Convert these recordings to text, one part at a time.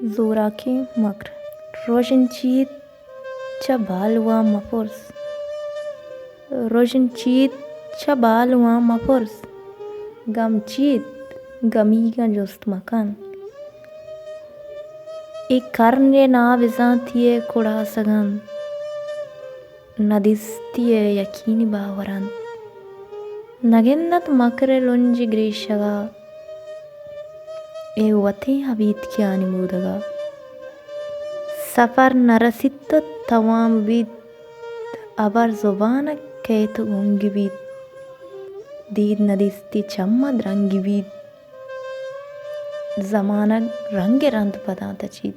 زوراکیں مکر۔ رژن چیت چہ بالواں مپرس۔ رژن چیت چہ بالواں مپرس۔ گم چیت گمیگاں جست مکن۔ اے کرن ءِ نابزانتی ءِ کڑاسگ انت۔ ندیستی ءِ یقینی باور انت۔ نگند انت مکر ءِ لنج گریشگ ءَ، اے وتیں ابیتکیانی مودگ ءَ۔ سفر نہ رسیت ءُ توام بیت، ابر زبان ءَ کئیت ءُ گنگ بیت۔ دید ندیستی چم ءَ درنگ بیت۔ زمانگ رنگ رند پداں تچیت۔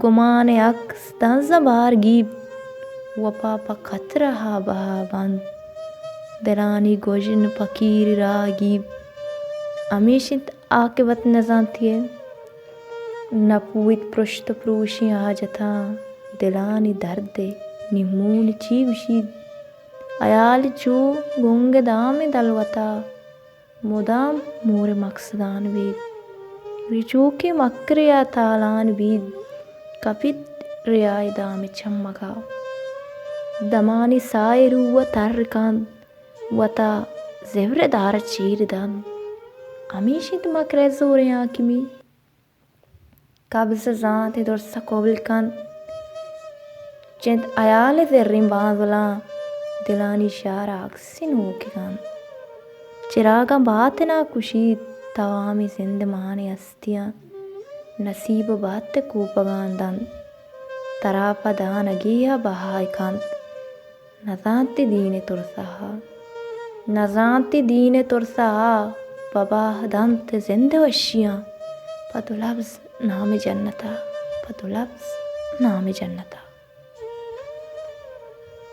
گمان ءِ عکس دنز ءَ بار گیپت۔ وپا پہ قطرہ ءَ بہا بنت۔ دلانی گژن پکیری راہ گیپت۔ ہمیش انت عاقبت نزانتی ءِ۔ نہ پویت پرشت ءُ پروشیں حاجتاں۔ دلانی درد ءِ نمون چی گوشیت؟ حیال چو گنگ ءِ دام ءِ دلوت ءَ۔ مدام مور ءِ مقصدان بیت۔ رچوکیں مکرے ءَ تالان بیت۔ کپیت ریا ءِ دام ءِ چمگ ءَ۔ دمانی ساہ ءِ روح ءَ تر کنت۔ وت ءَ زبر ءِ دار ءَ چیر دنت۔ ہمیش انت مکر ءِ زوریں حاکمی۔ قبض ءَ زانت ءِ درس ءَ کبل کنت۔ چنت حیال ءِ زریں بانزلاں۔ دلانی شہر ءَ عکسے نوکے کنت۔ چراگاں باتن ءَ کشیت۔ توامیں زندمان ءِ ہستیاں نصیب ءُ بات ءِ کوپگاں دنت۔ ترا پہ دانگے ءَ بہا کنت۔ نزانت ءِ دین ءِ ترس ءَ۔ نزانت ءِ دین ءِ ترس ءَ۔ بباہ دنت زند ءِ وشیاں۔ پہ دو لبز نام جنت ءَ۔ پہ دو لبز نام جنت ءَ۔